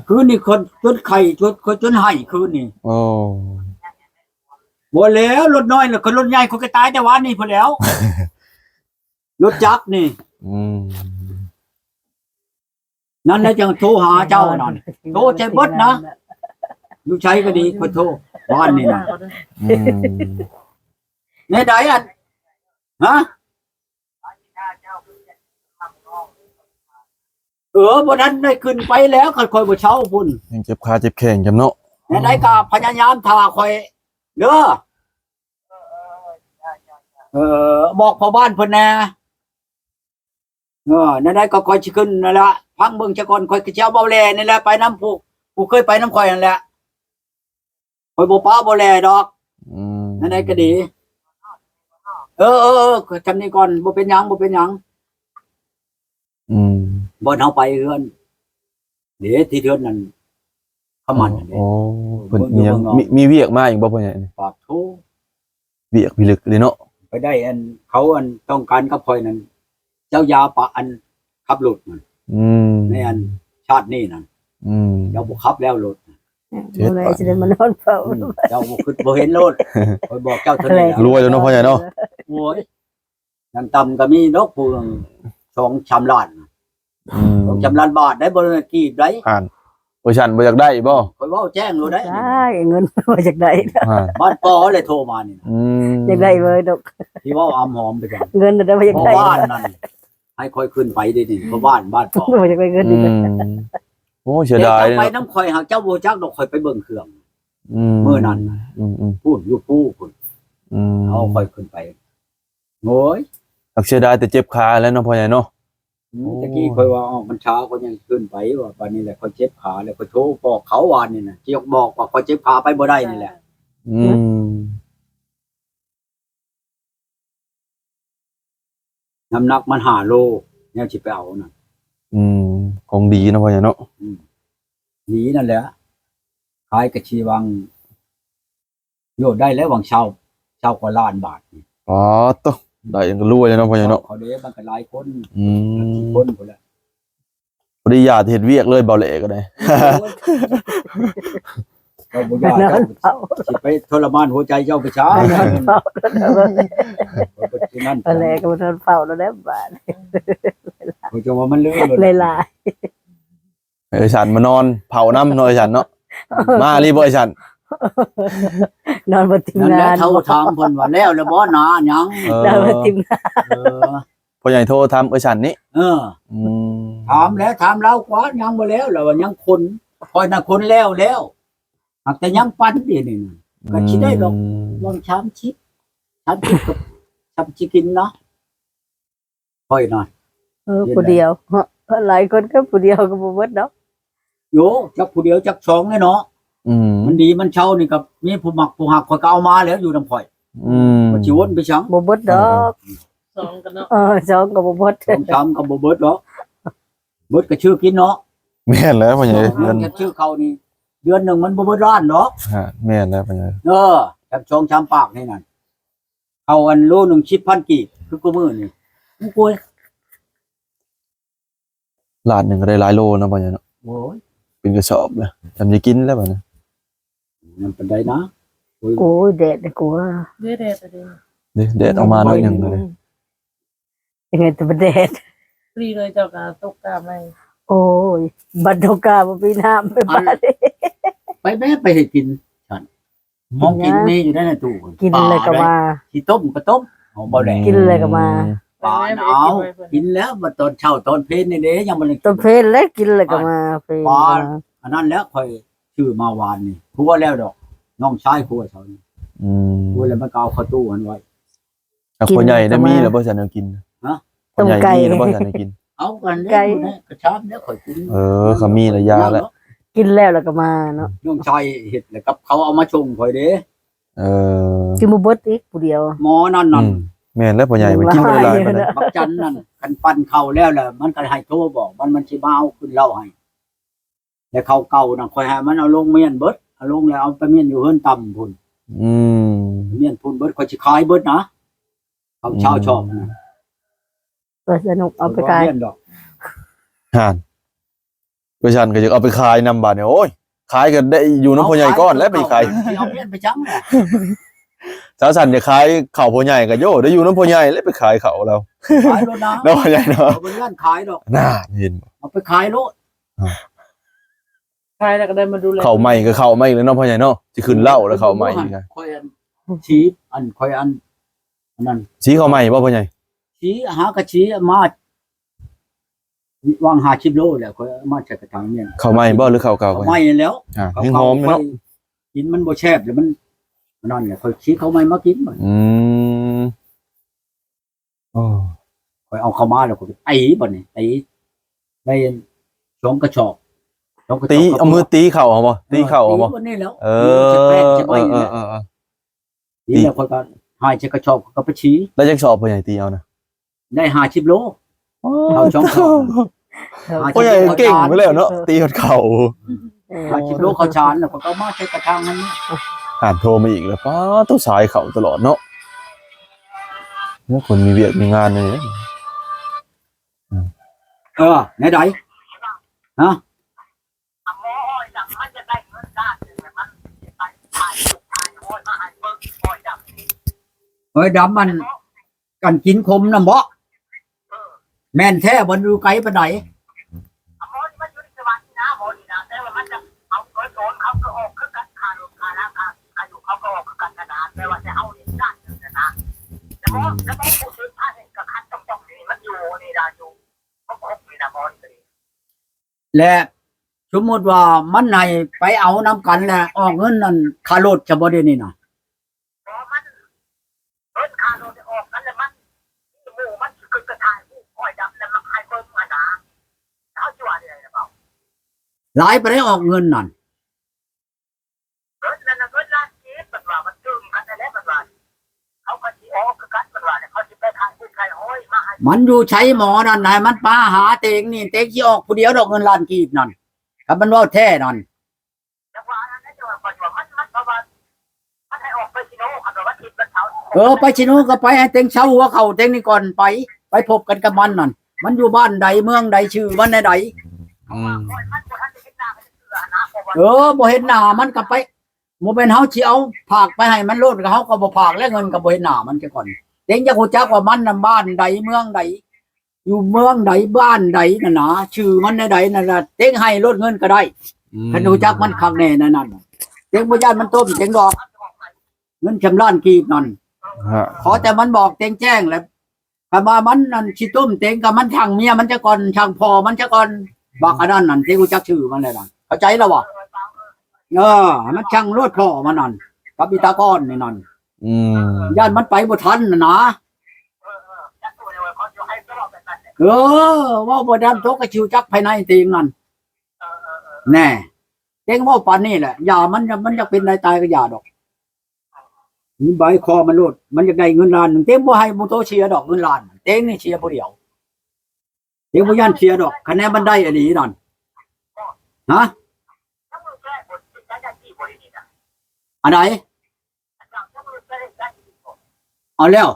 ຄືນນີ້ຂ້ອຍຈົນໄຂ້ ຈົນ ຂ້ອຍຈົນໄຫ້ຄືນນີ້. ໂອ້ ບໍ່ແລ້ວ ລົດນ້ອຍລະ ຂ້ອຍລົດໃຫຍ່ ຂ້ອຍກໍຕາຍແຕ່ວານນີ້ພຸ້ນແລ້ວ ລົດຈັກນີ້. ອືມ ນັ້ນແຫຼະ ຈັ່ງໂທຫາເຈົ້ານັ້ນ ໂທໃສ່ເບິດນະ ຢູ່ໃສກໍດີ ຂ້ອຍໂທວານນີ້ນະ. ອືມ ແນວໃດອັນ ຮະ? ເອີ ບໍ່ທັນໄດ້ຂຶ້ນໄປແລ້ວ ຄັນຂ້ອຍບໍ່ເຊົາພຸ້ນ ຍັງເຈັບຂາເຈັບແຂ້ງກັນເນາະ. ແນວໃດກໍພະຍາຍາມຖ້າຂ້ອຍເດີ. ເອີ ບອກພໍ່ບ້ານເພິ່ນແດ່. ເອີ ແນວໃດກໍຂ້ອຍຊິຂຶ້ນນັ້ນລະ ຟັງເບິ່ງຊະກ່ອນ. ຂ້ອຍກໍຊິເອົາເບົາແຫຼນີ້ແຫຼະ ໄປນຳຜູ້ ຜູ້ເຄີຍໄປນຳຂ້ອຍຫັ້ນແຫຼະ. ຂ້ອຍບໍ່ປະບໍ່ແຫຼດອກ. ອືມ ແນວໃດກໍດີ. ເອີ ເອີ ເອີ ຊ່ຳນີ້ກ່ອນ ບໍ່ເປັນຫຍັງ ບໍ່ເປັນຫຍັງ. ອືມ ບ່ອນເຮົາໄປເຮືອນເດ້ ທີ່ເຮືອນນັ້ນ ຄຳໝັ້ນນັ້ນເດ້. ໂອ້ ເພິ່ນມີຫຍັງ ມີ ມີວຽກມາອີກບໍ່ພໍ່ໃຫຍ່? ປາດໂທ ວຽກພິລຶກເລີຍເນາະ. ໄປໄດ້ອັນ ເຂົາອັນຕ້ອງການກັບຂ້ອຍນັ້ນ ເຈົ້າຢ່າປະອັນຂັບລົດນັ້ນ. ອືມ ໃນອັນຊາດນີ້ນັ້ນ. ອືມ ເຈົ້າບໍ່ຂັບແລ້ວລົດ ເຮັດ ບໍ່ໄດ້ ຊິໄດ້ມານອນເຝົ້າ. ອືມ ເຈົ້າບໍ່ຄິດບໍ່ເຫັນໂລດ ຂ້ອຍບອກເຈົ້າເທົ່ານີ້ລະ. ລວຍແລ້ວເນາະພໍ່ໃຫຍ່ເນາະ. ໂອ້ຍ ຢ່າງຕ່ຳກໍມີດອກຜູ້ສອງສາມລ້ານ. ອືມ ສອງສາມລ້ານບາດໄດ໋ ບໍ່ແມ່ນກີບໄດ໋. ຫັ້ນ ເອີ ຊັ້ນບໍ່ຢາກໄດ້ບໍ່? ຂ້ອຍເວົ້າແຈ້ງໂລດໄດ໋. ໄດ້ ເງິນບໍ່ຢາກໄດ້. ຫັ້ນ ບ້ານປໍແຫຼະໂທມານີ້ນະ. ອືມ ຢາກໄດ້ເບີດອກ ທີ່ເວົ້າອຳຫອມໄປຈັ່ງ ເງິນນະບໍ່ຢາກໄດ້. ພໍ່ບ້ານນັ້ນໃຫ້ຂ້ອຍຂຶ້ນໄປເດ້ນີ້ ພໍ່ບ້ານ ບ້ານປໍ ບໍ່ຢາກໄດ້ເງິນ. ອືມ ໂອ້ ເສຍດາຍເນາະ ເຈົ້າໄປນຳຂ້ອຍຫາກເຈົ້າບໍ່ຮູ້ຈັກດອກ ຂ້ອຍໄປເບິ່ງເຄື່ອງ. ອືມ ມື້ນັ້ນນະ. ອືມໆ ພຸ້ນ ຢູ່ພູພຸ້ນ. ອືມ ເອົາຂ້ອຍຂຶ້ນໄປ. ໂອ້ຍ ຫາກເສຍດາຍແຕ່ເຈັບຂາແຫຼະເນາະພໍ່ໃຫຍ່ເນາະ. ອືມ ໂອ້ຍ ຕະກີ້ຂ້ອຍວ່າອອກພັນສາຂ້ອຍຍັງຂຶ້ນໄປວ່າ ບາດນີ້ແຫຼະຂ້ອຍເຈັບຂາແລ້ວ ຂ້ອຍໂທບອກເຂົາວານນີ້ນະ ຊິບອກວ່າຂ້ອຍເຈັບຂາໄປບໍ່ໄດ້ນີ້ແຫຼະ. ອືມ ນ້ຳໜັກມັນຫ້າໂລ ແນວຊິໄປເອົານັ້ນ. ອືມ ຂອງດີເນາະພໍ່ໃຫຍ່ເນາະ. ອືມ ດີນັ້ນແຫຼະ ຂາຍກະຊິຫວັງ ໂຍ ໄດ້ແລ້ວຫວັງຊາວ ຊາວກວ່າລ້ານບາດນີ້. ອໍ ໂຕ ໄດ້ຫຍັງກໍລວຍແລ້ວເນາະພໍ່ໃຫຍ່ເນາະ. ເຂົາເດ້ ມັນກໍຫຼາຍຄົນ. ອືມ ສິບຄົນພຸ້ນແຫຼະ. ພໍດີຢາກເຮັດວຽກເລີຍ ເບົາແຫຼກໍໄດ້ ໂອ້ຍ ເຈົ້າບໍ່ຢາກ ເຈົ້າຊິໄປທໍລະມານຫົວໃຈເຈົ້າໄປຊະ. ເບົາແຫຼກໍບໍ່ທົນເຝົ້າແລ້ວແຫຼະບາດນີ້. ເຂົາເຈົ້າວ່າມັນເລີຍຫຼາຍໆ. ເອີ ສັນມານອນເຝົ້ານຳເນາະ ໄອ້ສັນເນາະ. ມາອີ່ຫຼີບໍ່ໄອ້ສັນ? ນອນບໍ່ທີມງານ. ນັ້ນແຫຼະ ເຮົາຖາມເພິ່ນວ່າແລ້ວແລ້ວບໍ່ນາຫຍັງ. ເອີ ນອນບໍ່ທີມງານ. ເອີ ພໍ່ໃຫຍ່ໂທຖາມເອື້ອຍສັນນີ້. ເອີ ອືມ ຖາມແລ້ວ ຖາມລາວກວ່າ ຍັງບໍ່ແລ້ວ ລາວວ່າຍັງຂົນ ຂ້ອຍນະຂົນແລ້ວແລ້ວ ຫາກແຕ່ຍັງປັ່ນດຽວນີ້ນະ. ອືມ ກໍຊິໄດ້ດອກ ປະມານສາມສິບ ສາມສິບ ກໍຊ່ຳຊິກິນເນາະ. ຂ້ອຍນະ ເອີ ເຮັດ ຜູ້ດຽວ ຫຼາຍຄົນກໍຜູ້ດຽວກໍບໍ່ເບິດດອກ. ໂຍ ຈັກຜູ້ດຽວຈັກສອງແຫຼະເນາະ. ອືມ ມັນດີມັນເຊົານີ້ກໍມີຜູ້ມັກຜູ້ຮັກ ຂ້ອຍກໍເອົາມາແລ້ວຢູ່ນຳຂ້ອຍ. ອືມ ມັນຊິວົນໄປຫຍັງ ບໍ່ເບິດດອກ. ເອີ ສອງກໍເນາະ ເອີ ສອງກໍບໍ່ເບິດ ສອງສາມກໍບໍ່ເບິດດອກ. ເບິດກໍຊື້ກິນເນາະ. ແມ່ນແລ້ວພໍ່ໃຫຍ່ ເດືອນ ຊື້ເຂົ້ານີ້ ເດືອນໜຶ່ງມັນບໍ່ເບິດລ້ານດອກ. ຮະ ແມ່ນແລ້ວພໍ່ໃຫຍ່. ເອີ ຈັກສອງສາມປາກນີ້ນັ້ນ ເຂົ້າອັນໂລໜຶ່ງສິບພັນກີບ ຄືຄູ່ມື້ນີ້. ໂອ້ຍ ລ້ານໜຶ່ງກໍໄດ້ຫຼາຍໂລເນາະ ພໍ່ໃຫຍ່ເນາະ. ໂອ້ຍ ເປັນກະສອບລະ ຈຳຈະກິນແລ້ວບາດນີ້. ນຳປານໃດນະ. ໂອ້ຍ ໂອ້ຍ ແດດດີກວ່າ ເດ້ ແດດເດ້ ເດ້ ແດດອອກມາໜ້ອຍໜຶ່ງເລີຍ. ອືມ ຍັງໄງແຕ່ບໍ່ແດດ ພໍດີເລີຍ ເຈົ້າກໍຕົກກາໃໝ່. ໂອ້ຍ ບັດຕົກກາບໍ່ມີນ້ຳ ໄປ ອັນ ບາດນີ້ ໄປແມ່ ໄປເຮັດກິນ ຊັ້ນ ຂອງກິນມີຢູ່ໃນຕູ້ ກິນແລ້ວກໍມາ ຊິຕົ້ມກໍຕົ້ມ ເອົາບໍ່ແລ້ວ ກິນແລ້ວກໍມາ. ອືມ ປາໜາວ ກິນແລ້ວ ບັດຕອນເຊົ້າຕອນເພນນີ້ເດ້ ຍັງບໍ່ໄດ້ກິນ ຕອນເພນແລ້ວ ກິນແລ້ວກໍມາ ເພນ ປາ ອັນນັ້ນແຫຼະ ຂ້ອຍຊື້ມາວານນີ້ ຄົວແລ້ວດອກ ນ້ອງຊາຍຄົວເຂົານີ້. ອືມ ຄົວແລ້ວມັນກໍເອົາເຂົ້າຕູ້ຫັ້ນໄວ້. ແລ້ວພໍ່ໃຫຍ່ໄດ້ມີແລ້ວບໍ່ຊັ້ນແນວກິນ? ຮະ? ພໍ່ໃຫຍ່ມີແລ້ວບໍ່ຊັ້ນແນວກິນ? ເອົາກັນເດ້ ໄກ່ ກະຊາມແລ້ວຂ້ອຍກິນ. ເອີ ເຂົາມີລະຢ່າແລ້ວ ກິນແລ້ວລະກໍມາເນາະ. ນ້ອງຊາຍເຮັດແລ້ວກັບເຂົາເອົາມາສົ່ງຂ້ອຍເດ້. ເອີ ກິນບໍ່ເບິດອີກຜູ້ດຽວ ໝໍນັ້ນນັ້ນ. ອືມ ແມ່ນແລ້ວ ພໍ່ໃຫຍ່ມັນກິນບໍ່ໄດ້ຫຼາຍປານໃດ. ບັກຈັນນັ້ນ ຄັນປັ່ນເຂົ້າແລ້ວລະ ມັນກໍໃຫ້ໂທບອກມັນ ມັນຊິມາເອົາຂຶ້ນເຫຼົ້າໃຫ້. ແຕ່ເຂົ້າເກົ່ານະ ຂ້ອຍໃຫ້ມັນເອົາລົງມ້ຽນເບິດ ເອົາລົງແລ້ວເອົາໄປມ້ຽນຢູ່ເຮືອນຕ່ຳພຸ້ນ. ອືມ ມ້ຽນພຸ້ນເບິດ ຂ້ອຍຊິຂາຍເບິດນະ ເຂົ້າຊາວຊອບນະ. ອືມ ເອີ ສະໜຸກ ເອົາໄປຂາຍ ຂ້ອຍບໍ່ມ້ຽນດອກ. ຫັ້ນ ປະຊັນກໍຢາກເອົາໄປຂາຍນຳບາດນີ້. ໂອ້ຍ ຂາຍກໍໄດ້ຢູ່ນຳພໍ່ໃຫຍ່ກ່ອນແຫຼະ ໄປຂາຍ ຊິເອົາເງິນໄປຈັ່ງແຫຼະ. ສາວສັນຈະຂາຍເຂົ້າພໍ່ໃຫຍ່ກໍໂຍ ໄດ້ຢູ່ນຳພໍ່ໃຫຍ່ແຫຼະ ໄປຂາຍເຂົ້າລາວ. ຂາຍໂລດນະ ເນາະພໍ່ໃຫຍ່ເນາະ. ເອົາໄປຮ້ານຂາຍດອກ ນະ ເຫັນບໍ່? ເອົາໄປຂາຍໂລດ. ອ່າ ຂາຍແລ້ວກໍໄດ້ມາດູແລ ເຂົ້າໃໝ່ກໍເຂົ້າໃໝ່ອີກແລ້ວເນາະພໍ່ໃຫຍ່ເນາະ. ຊິຂຶ້ນເລົ້າແລ້ວເຂົ້າໃໝ່ອີກ. ຂ້ອຍອັນ ສີ ອັນ ຂ້ອຍອັນ ອັນນັ້ນ ສີເຂົ້າໃໝ່ບໍ່ພໍ່ໃຫຍ່? ສີ ຫາກະສີມາ ວາງຫ້າສິບໂລແລ້ວ ຂ້ອຍເອົາມາໃສ່ກະຖາງນີ້. ເຂົ້າໃໝ່ບໍ່ ຫຼືເຂົ້າເກົ່າ? ເຂົ້າໃໝ່ແລ້ວ. ອ່າ ຍັງຫອມຢູ່ເນາະ. ກິນມັນບໍ່ແຊບ ແລ້ວມັນ ອັນນັ້ນແຫຼະ ຂ້ອຍສີເຂົ້າໃໝ່ມາກິນ. ອືມ ໂອ້ ຂ້ອຍເອົາເຂົ້າມາແລ້ວ ຂ້ອຍໄຕບັດນີ້ ໄຕໄດ້ສອງກະສອບ ສອງກະສອບ. ຕີ ເອົາມືຕີເຂົ້າເອົາບໍ່? ຕີເຂົ້າເອົາບໍ່? ເອີ ຕີບັດນີ້ແລ້ວ. ເອີ ຕີໃສ່ແປ້ງໃສ່ໄມ້ນີ້ແຫຼະ. ເອີໆໆ ຕີແລ້ວຂ້ອຍກໍຫາຍໃສ່ກະສອບ ຂ້ອຍກໍໄປສີ. ໄດ້ຈັກສອບພໍ່ໃຫຍ່ຕີເອົານະ? ໄດ້ຫ້າສິບໂລ. ໂອ້ ເອົາສອງສອບ. ພໍ່ໃຫຍ່ເກັ່ງໄປແລ້ວເນາະ ຕີຮອດເຂົ້າ. ຫ້າສິບໂລເຂົ້າສານ ແລ້ວກໍເອົາມາໃສ່ກະຖາງຫັ້ນ. ຫານໂທມາອີກແລ້ວ ປ້າ ໂຕສາຍເຂົ້າຕະຫຼອດເນາະ. ແລ້ວຄົນມີວຽກມີງານນີ້. ເອີ ແນວໃດ? ຮະ? ເອີຍ ດຳ ມັນ ກັນກິນຂົມນຳເບາະ? ແມ່ນແທ້ບໍ່? ຢູ່ໄກປານໃດ? ແລະ ສົມມຸດວ່າມັນໃຫ້ໄປເອົານຳກັນ ແລະ ອອກເງິນນັ້ນຄ່າລົດຊະບໍ່ ດຽວນີ້ນະ? ບໍ່ ມັນ ເງິນຄ່າລົດອອກກັນ ແລ້ວມັນ ໝູ່ມັນຊິຂຶ້ນໄປຖ່າຍຮູບຂ້ອຍດຳ ແລ້ວມັນໃຫ້ເບິ່ງຫັ້ນນາ. ເຮົາຊິວ່າແນວໃດລະເວົ້າ? ຫຼາຍປານໃດອອກເງິນນັ້ນ? ເງິນນັ້ນນະ ເງິນລ້ານກີບ ເພິ່ນວ່າ ມັນຕື່ມກັນຫັ້ນແຫຼະ ເພິ່ນວ່າ. ເຂົາກໍຊິອອກຄືກັນ ເພິ່ນວ່າ ເຂົາຊິໄປຂາຍບຸນຂາຍຫ້ອຍມາໃຫ້. ມັນຢູ່ໃສໝໍນັ້ນ ໃຫ້ມັນມາຫາເຕັງນີ້ ເຕັງຊິອອກຜູ້ດຽວດອກ ເງິນລ້ານກີບນັ້ນ ຄັນມັນເວົ້າແທ້ນັ້ນ. ຈັກວ່າອັນນັ້ນ ແຕ່ວ່າຂ້ອຍວ່າມັນ ມັນ ເພາະວ່າມັນໃຫ້ອອກໄປຊີໂນ ຄັນວ່າວັນທິດວັນເສົາ. ເອີ ໄປຊີໂນກໍໄປ ໃຫ້ເຕັງເຊົາຫົວເຂົ້າເຕັງນີ້ກ່ອນ ໄປ ໄປພົບກັນກັບມັນນັ້ນ. ມັນຢູ່ບ້ານໃດ ເມືອງໃດ ຊື່ມັນແນວໃດ? ອືມ ເອີ ບໍ່ເຫັນໜ້າມັນກໍໄປ ບໍ່ແມ່ນເຮົາຊິເອົາຝາກໄປໃຫ້ມັນໂລດ ເຮົາກໍບໍ່ຝາກແລ້ວ ເງິນກໍບໍ່ເຫັນໜ້າມັນຊະກ່ອນ. ເຕັງຢາກຮູ້ຈັກວ່າມັນນະບ້ານໃດເມືອງໃດ ຢູ່ເມືອງໃດບ້ານໃດນັ້ນນະ ຊື່ມັນແນວໃດນັ້ນນະ ເຕັງໃຫ້ໂລດເງິນກໍໄດ້. ອືມ ຄັນຮູ້ຈັກມັນຄັກແນ່ແນວນັ້ນ ເຕັງບໍ່ຢ້ານມັນຕົ້ມເຕັງດອກ ເງິນຊຳລ້ານກີບນັ້ນ. ຮະ ຂໍແຕ່ມັນບອກເຕັງແຈ້ງແຫຼະ ຄັນວ່າມັນນັ້ນຊິຕົ້ມເຕັງ ກໍມັນຊ່າງເມຍມັນຊະກ່ອນ ຊ່າງພໍ່ມັນຊະກ່ອນ ບັກອັນນັ້ນນັ້ນ ເຕັງຮູ້ຈັກຊື່ມັນແລ້ວນັ້ນ ເຂົ້າໃຈແລ້ວບໍ່? ເອີ ໃຫ້ມັນຊ່າງໂລດພໍ່ມັນນັ້ນ ກັບອີຕາກ້ອນນີ້ນັ້ນ. ອືມ ຢ້ານມັນໄປບໍ່ທັນຫັ້ນນະ. ເອີ ເວົ້າບໍ່ທັນ ໂຕກໍຊິຮູ້ຈັກພາຍໃນເຕັງນັ້ນ. ແນ່ ເຕັງເວົ້າປານນີ້ແຫຼະ ຢ່າມັນ ມັນຢາກເປັນໃດຕາຍກໍຢ່າດອກ. ມີໃບຄໍມັນໂລດ ມັນຢາກໄດ້ເງິນລ້ານໜຶ່ງ ເຕັງບໍ່ໃຫ້ໝູ່ໂຕເສຍດອກ ເງິນລ້ານ ເຕັງນີ້ເສຍຜູ້ດຽວ. ເຕັງບໍ່ຢ້ານເສຍດອກ ຄະແນນມັນໄດ້ອີ່ຫຼີນັ້ນ. ຮະ? ອັນໃດ? ເອົາແລ້ວ